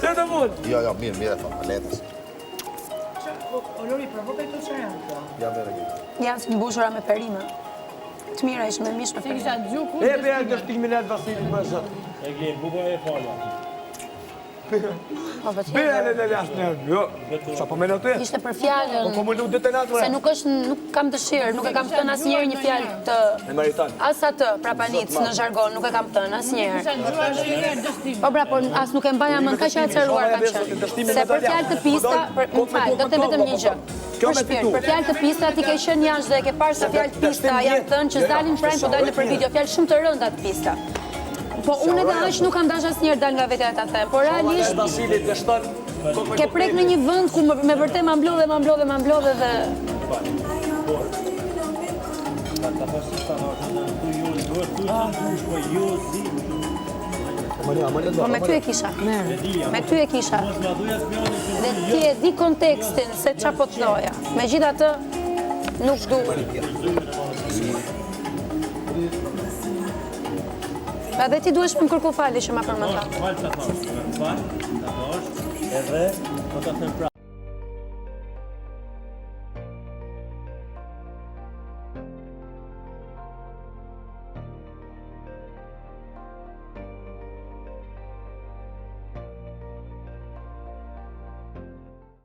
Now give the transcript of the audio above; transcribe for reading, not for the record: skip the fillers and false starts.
Se të mund. Jo, jo, mirë, mirë e thonë, me letës. O Lori, provo pe këto çfarë janë këto? Ja merre këtë. Janë si mbushura me perime. Të mira ishin me mish me Se perime. kisha dëgju kush E be dështimin e Vasilit më zot. E glen, bukur e falja. Po, po, Be le le le asnjë. Jo. Sa po mendon ti? Ishte për fjalën. Po po më lut ditën atë. Se nuk është, nuk kam dëshirë, nuk e kam thënë asnjëherë një fjalë të E meriton. as atë prapanicë në zhargon, nuk e kam thënë asnjëherë. Kisha dëgjuar ndonjëherë dështim. Po pra, por as nuk e mbaja mend kaq e acaruar kam qenë. Se për fjalë të pista, për më fal, do të them vetëm një gjë. Kjo Për me shpirt, fitu. për fjalë të pista ti ke qenë jashtë dhe e ke parë se fjalë të pista janë thënë që s'dalin prime, po dalin nëpër video, fjalë shumë të rënda të pista. Po unë edhe aq nuk kam dashur asnjëherë dal nga vetja ta them, por realisht Vasilit dështon. ke prek në një vend ku me vërtet ma mblodhe, ma mblodhe, ma mblodhe dhe Ta ta pas si ta do tu ju duhet tu dush po ju zi. Po me ty e kisha. Me ty e kisha. Mos ma duja spionin që Dhe ti e di kontekstin se qa po të doja. Megjithatë, nuk du. Edhe ti duhesh me më kërku falje që ma përmenda. Fal ta thash, fal, ta thash, edhe po ta them prapë.